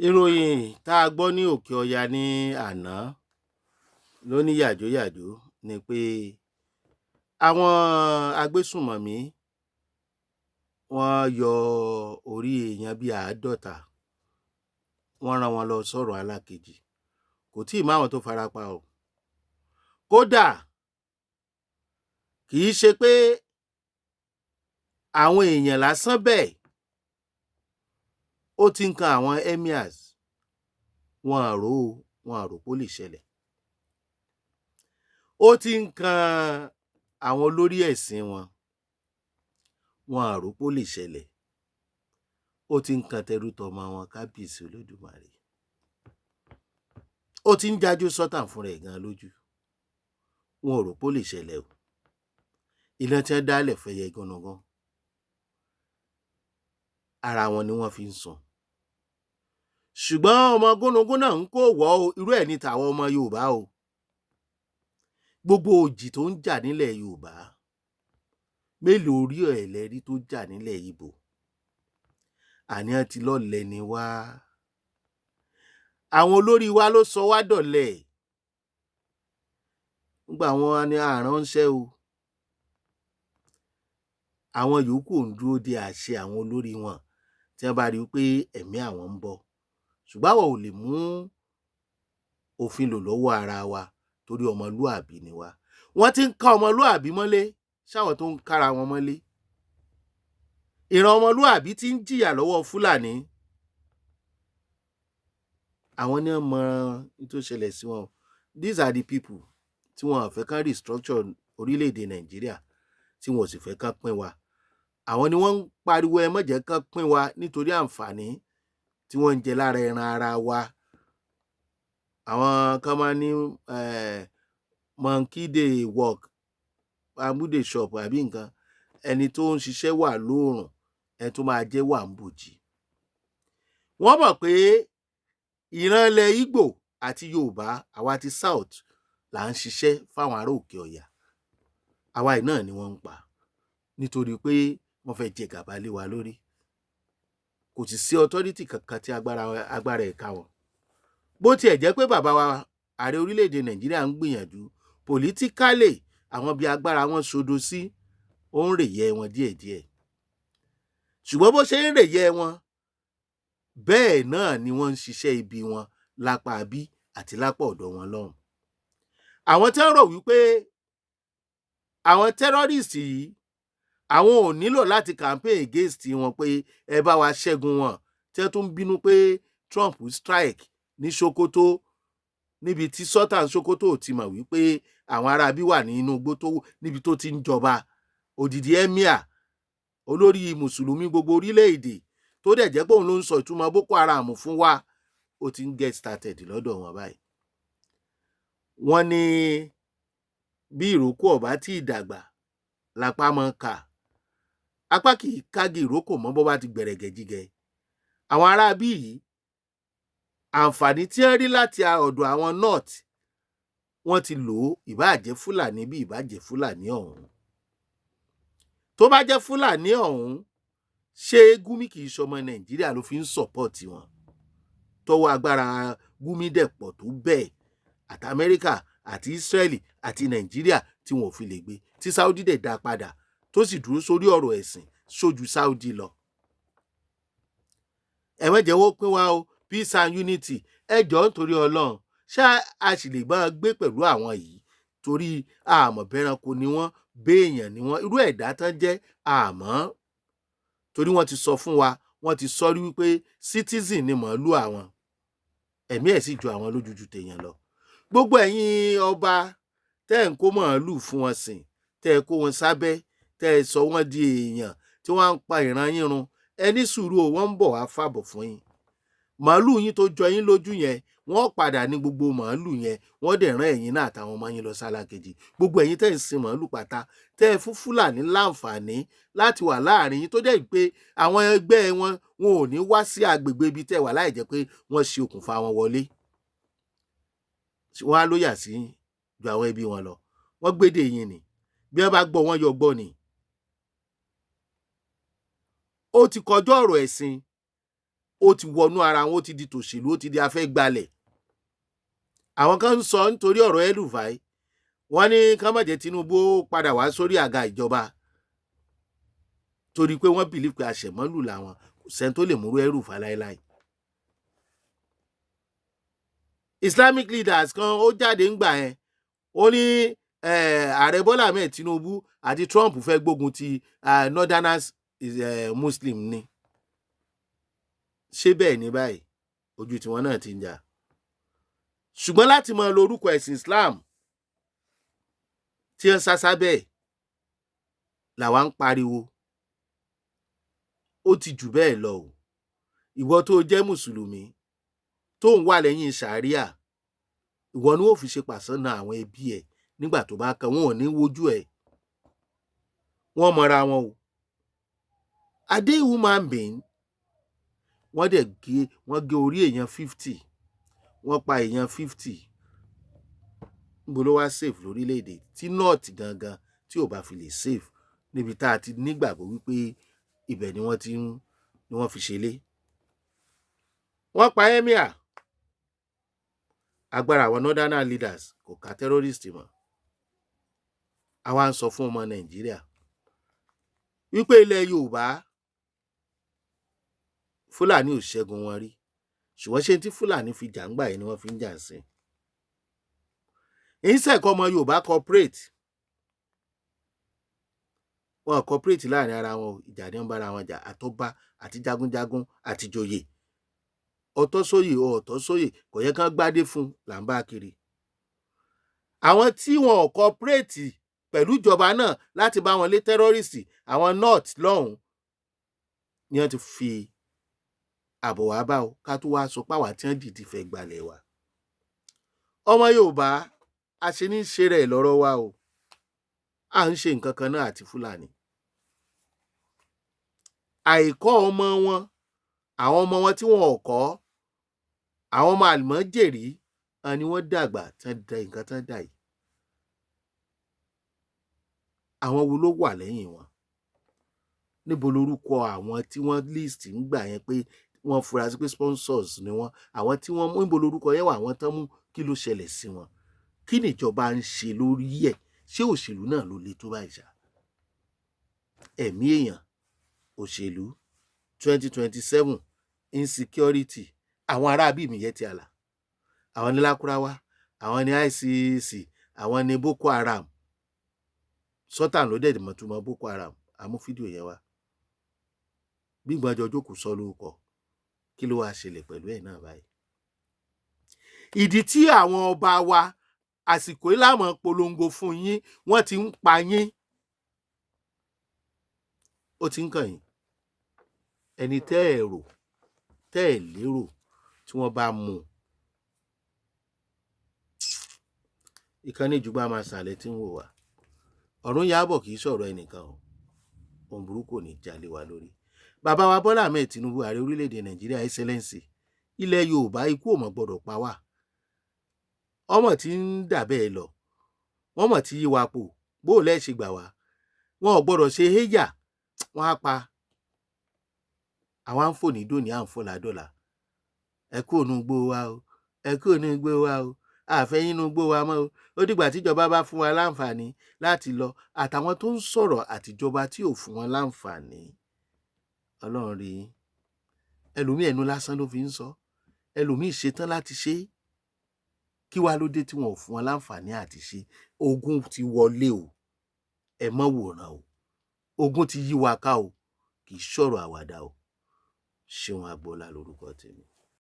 Ìròyìn tá a gbọ́ ní Òkè Ọya ní àná ló ní yàjóyàjó ni pé àwọn agbésùnmọ̀mí wọ́n yọ orí èèyàn bíi 50, wọ́n rán wọn lọ sọ́run alákejì. Kò tíì máwọn tó fara pa o. Kódà kì í ṣe pé àwọn èèyàn lásán bẹ́ẹ̀, ó ti ń kan àwọn emirs. Wọn à rò ó, wọn à rò pó lè ṣẹlẹ̀. Ó ti ń kan àwọn olórí ẹ̀sìn wọn, wọn à rò pó lè ṣẹlẹ̀. Ó ti ń kan tẹrútọmọ wọn. Kábíyèsí Olódùmarè, ó ti ń jájú sọ́tàn fúnra ẹ̀ gan lójú. Wọn ò rò pó lè ṣẹlẹ̀ o. Iná tí wọ́n dálẹ̀ fẹ́yẹ gúnugún, ara wọn ni wọ́n fi ń sùn, ṣùgbọ́n ọmọ gúnugún náà ń kó wọ́ o. Irú ẹ̀ ní tàwọn ọmọ Yorùbá o. Gbogbo òjì tó ń jà nílẹ̀ Yorùbá, mélòó orí ẹ̀ lẹ́rí tó jà nílẹ̀ Ìgbò? Àní ti lọ́lẹ̀ ni wá. Àwọn olórí wa ló sọ wá dọ̀lẹ. Nígbà wọn á ní àránṣẹ́ o, àwọn yòókù ò ń dúró de àṣẹ àwọn olórí wọn tí wọ́n bá rí i pé ẹ̀mí àwọn ń bọ́. Ṣùgbọ́n àwa ò lè mú òfin lò lọ́wọ́ ara wa torí ọmọlúàbí ni wá. Wọ́n ti ń ká ọmọlúàbí mọ́lé, ṣáwọn tó ń kára wọn mọ́lé. Ìran ọmọlúàbí ti ń jìyà lọ́wọ́ Fúlàní. Àwọn ní wọ́n mọ ohun tó ṣẹlẹ̀ sí wọn. These are the people tí wọn ò fẹ́ kán restructure orílẹ̀-èdè Nàìjíríà, tí wọn ò sì fẹ́ kán pín wa. Àwọn ni wọ́n ń pariwo ẹ má jẹ́ kán pín wa, nítorí àǹfààní tí wọ́n ń jẹ lára ẹran ara wa. Àwọn kan máa ní monkey dey work, bamboo dey chop, àbí nǹkan. Ẹni tó ń ṣiṣẹ́ wà lóòrùn, ẹni tó máa jẹ́ wà ń bòjì. Wọ́n mọ̀ pé ìran ilẹ̀ Ìgbò àti Yorùbá, àwa ti South là ń ṣiṣẹ́ fáwọn ará Òkè Ọ̀yà. Àwa yìí náà ni wọ́n ń pa nítorí pé wọ́n fẹ́ jẹ gàba lé wa lórí. Kò sì sí authority kankan tí agbára ẹ̀ ká wọn. Bó tiẹ̀ jẹ́ pé bàbá wa ààrẹ orílẹ̀-èdè Nàìjíríà ń gbìyànjú politically, àwọn bí agbára wọn sodo sí, ó ń rèyẹ wọn díẹ̀díẹ̀. Ṣùgbọ́n bó ṣe ń rèyẹ wọn, bẹ́ẹ̀ náà ni wọ́n ń ṣiṣẹ́ ibi wọn lápá bí àti lápá ọ̀dọ̀ wọn lọ́hùn. Àwọn tí wọ́n rò wípé àwọn terrorist yìí, àwọn ò nílò láti campaign against wọn pé ẹ bá wa ṣẹ́gun wọn, tí wọ́n tún bínú pé Trump strike ní Sokoto, níbi tí Sultan Sokoto ti mọ̀ wípé àwọn aráabí wà nínú igbó tó níbi tó ti ń jọba, odidi emir, olórí mùsùlùmí gbogbo orílẹ̀-èdè, tó dẹ̀ jẹ́ pé òun ló ń sọ ìtumọ̀ Boko Haram fún wa. Ó ti ń get started lọ́dọ̀ wọn báyìí. Wọ́n ní bí ìrókò ọ̀bá tí ì dàgbà lápá mọ́ ká, apá kì í kági ìrókò mọ́ bó bá ti gbẹ̀rẹ̀gẹ̀ jígẹ̀. Àwọn aráabí yìí, àǹfààní tí wọ́n rí láti ọ̀dọ̀ àwọn North, wọ́n ti lò ó. Ìbáà jẹ́ Fúlàní bí ìbáà jẹ́ Fúlàní ọ̀hún, tó bá jẹ́ Fúlàní ọ̀hún, ṣé Gumi kì í ṣọmọ Nàìjíríà ló fi ń support wọn? Tọwọ́ agbára Gumi dẹ̀ pọ̀ tó bẹ́ẹ̀, àti Amẹ́ríkà àti Israeli àti Nàìjíríà tí wọn ò fi lè gbé, tí Saudi dẹ̀ dá padà, tó sì dúró sórí ọ̀rọ̀ ẹ̀sìn sójú Saudi lọ. Ẹ má jẹ́ wọ́n pín wa o. Peace and unity. Ẹ jọ̀ọ́, nítorí Ọlọ́run, ṣá a sì lè máa gbé pẹ̀lú àwọn yìí? Torí àmọ́ bẹ́ranko ni wọ́n, béèyàn ni wọ́n, irú ẹ̀dá tán jẹ́ àmọ́, torí wọ́n ti sọ fún wa, wọ́n ti sọ rí wípé citizen ni màálù àwọn, ẹ̀mí ẹ̀ sì ju àwọn lójú ju tèèyàn lọ. Gbogbo ẹ̀yin ọba tẹ́ ẹ̀ ń kó màálù fún wọn sìn, tẹ́ ẹ kó wọn sábẹ́, tẹ́ ẹ sọ wọ́n di èèyàn tí wọ́n á ń pa ìran yín run, ẹ ní sùúrù o. Wọ́n ń bọ̀ wá fàbọ̀ fún yín. Màálù yín tó jọ yín lójú yẹn, wọ́n padà ní gbogbo màálù yẹn, wọ́n dẹ̀ rán ẹ̀yin náà àtàwọn ọmọ yín lọ sálákejì. Gbogbo ẹ̀yin tẹ́ ń sin màálù pátá, tẹ́ ẹ fún Fúlàní láǹfààní láti wà láàrin yín, tó jẹ́ pé àwọn ẹgbẹ́ wọn, wọn ò ní wá sí agbègbè ibi tẹ́ wà láì jẹ́ pé wọ́n ṣe okùnfà wọn wọlé. Wọ́n á lóyà sí ju àwọn ẹbí wọn lọ. Wọ́n gbédè yín ni. Bí wọ́n bá gbọ́, wọ́n yọ gbọ́ ni. Ó ti kọjá ọ̀rọ̀ ẹ̀sìn. Ó ti wọnú ara wọn, ó ti di tòṣèlú, ó ti di afẹ́gbalẹ̀. Àwọn kan ń sọ nítorí ọ̀rọ̀ El-Rufai, wọ́n ní ká má jẹ́ Tinubu ó padà wá sórí àga ìjọba, torí pé wọ́n believe pé àṣẹmọ́lù làwọn, kò sẹ́ni tó lè múrú El-Rufai láéláé. Islamic leaders kan ó jáde ńgbà yẹn, ó ní ààrẹ Bọ́lá Ahmed Tinubu àti Trump fẹ́ gbógun ti northerners, Muslim ni. Ṣé bẹ́ẹ̀ ni báyìí? Ojú tiwọn náà ti ń jà, ṣùgbọ́n láti máa lo orúkọ ẹ̀sìn Islam tí wọ́n sásá bẹ́ẹ̀ làwa ń pariwo. Ó ti jù bẹ́ẹ̀ lọ o. Ìwọ tó jẹ́ mùsùlùmí tó ń wà lẹ́yìn sàríà, ìwọ ni ó fi ṣe pàṣánà àwọn ẹbí ẹ nígbà tó bá kàn wọn ò ní wojú ẹ. Wọ́n mọra wọn o. Are they human being? Wọ́n dẹ̀ gé, wọ́n gé orí èèyàn 50, wọ́n pa èèyàn 50. Níbo ló wá safe lórílẹ̀‐èdè tí north gangan tí ò bá fi lè safe, níbi tá a ti nígbàgbọ́ wípé ibẹ̀ ni wọ́n ti ń ni wọ́n fi ṣe lé? Wọ́n pa emir. Agbára àwọn northern leaders kò ká terrorist mọ́. Àwa ń sọ fún ọmọ Nàìjíríà wípé ilẹ̀ Yorùbá, Fúlàní ò ṣẹ́gun wọn rí, ṣùgbọ́n ṣé tí Fúlàní fi jà ń gbà yẹn ni wọ́n fi ń jà sí ìṣẹ̀kọ́? Ọmọ Yorùbá cooperate, wọn cooperate láàrin ara wọn. Ìjà ní wọn bára wọn jà, àtọba àti jagunjagun àti joyè. Ọ̀tọ̀ sóyè, ọ̀tọ̀ sóyè, kò yẹ kán gbádé fún là ń bá kiri. Àwọn tí wọn ò cooperate pẹ̀lú ìjọba náà láti bá wọn lé terrorist, àwọn north lọ́hùn ni wọ́n ti fi àbọ̀ wá bá o, ká tó wá sọ páwà tí wọ́n dìdí fẹ́ gbalẹ̀ wa. Ọmọ Yorùbá, a ṣe ní ṣe rẹ̀ lọ́rọ̀ wa o. À ń ṣe nǹkan kan náà àti Fúlàní. Àìkọ́ ọmọ wọn, àwọn ọmọ wọn tí wọn ò kọ́, àwọn ọmọ àlùmọ́jèrì ni wọ́n dàgbà tán da nǹkan tán dà yìí. Àwọn wo ló wà lẹ́yìn wọn? Níbo lorúkọ àwọn tí wọ́n list ń gbà yẹn pé wọ́n fura sí pé sponsors ni wọ́n, àwọn tí wọ́n mú, níbo lorúkọ yẹn wà? Àwọn tán mú, kí ló ṣẹlẹ̀ sí wọn? Kí nìjọba ń ṣe lórí ẹ̀? Ṣé òṣèlú náà ló le tó báyìí ṣá? Ẹ̀mí èèyàn, òṣèlú, 2027, insecurity. Àwọn aráabí mi yẹn ti àlà, àwọn ní Lakurawa, àwọn ní ICC, àwọn ní Boko Haram. Sultan ló dẹ̀ mọ̀ túmọ̀ Boko Haram. Àmú fídíò yẹn wá bí ìgbọ́njọ jókòó sọ lórúkọ. Kí ló wáá ṣẹlẹ̀ pẹ̀lú ẹ̀ náà báyìí? Ìdí tí àwọn ọba wa àsìkò ìlànà polongo fún yín, wọ́n ti ń pa yín, ó ti ń kàn yín. Ẹni tẹ́ ẹ̀ rò, tẹ́ ẹ̀ lérò tí wọ́n bá mú un. Ìkànnì ìjùgbọ́n àmàṣàlẹ̀ tí ń wò wá ọ̀run yábọ̀, kì í sọ̀rọ̀ ẹnìkan o. Ohun burúkú ò ní jalè wá lórí. Bàbá wa Bọ́lá Ahmed Tinubu, ààrẹ orílẹ̀-èdè Nàìjíríà, Excellency, ilẹ̀ Yorùbá, ikú ò mọ̀ gbọ́dọ̀ pa wá. Ọmọ tí ń dà bẹ́ẹ̀ lọ, wọ́n mọ̀ tí yí wa pò. Bó o lẹ́ẹ̀ ṣe gbà wá, wọn ò gbọ́dọ̀ ṣe héyà, wọ́n á pa àwa. Ń fò ní dòní, à ń fò ládọ́là. Ẹ kúrò nínú igbó wa o, ẹ kúrò nínú igbó wa o, àfẹ́ yín nínú igbó wa mọ́ o. Ó dìgbà tíjọba bá fún wa láǹfààní láti lọ. Àtàwọn tó ń sọ̀rọ̀ àtijọba tí ò fún wọn láǹfààní, Ọlọ́run rí yín. Ẹlòmíì, ẹnu lásán ló fi ń sọ, ẹlòmíì ṣetán láti ṣe é. Kí wá ló dé tí wọn ò fún wọn láǹfààní àti ṣe? Ogun ti wọlé o, ẹ mọ́ wòran o. Ogun ti yí wa ká o, kì í ṣọ̀rọ̀ àwàdà o. Ṣéun Agboola lórúkọ tèmi.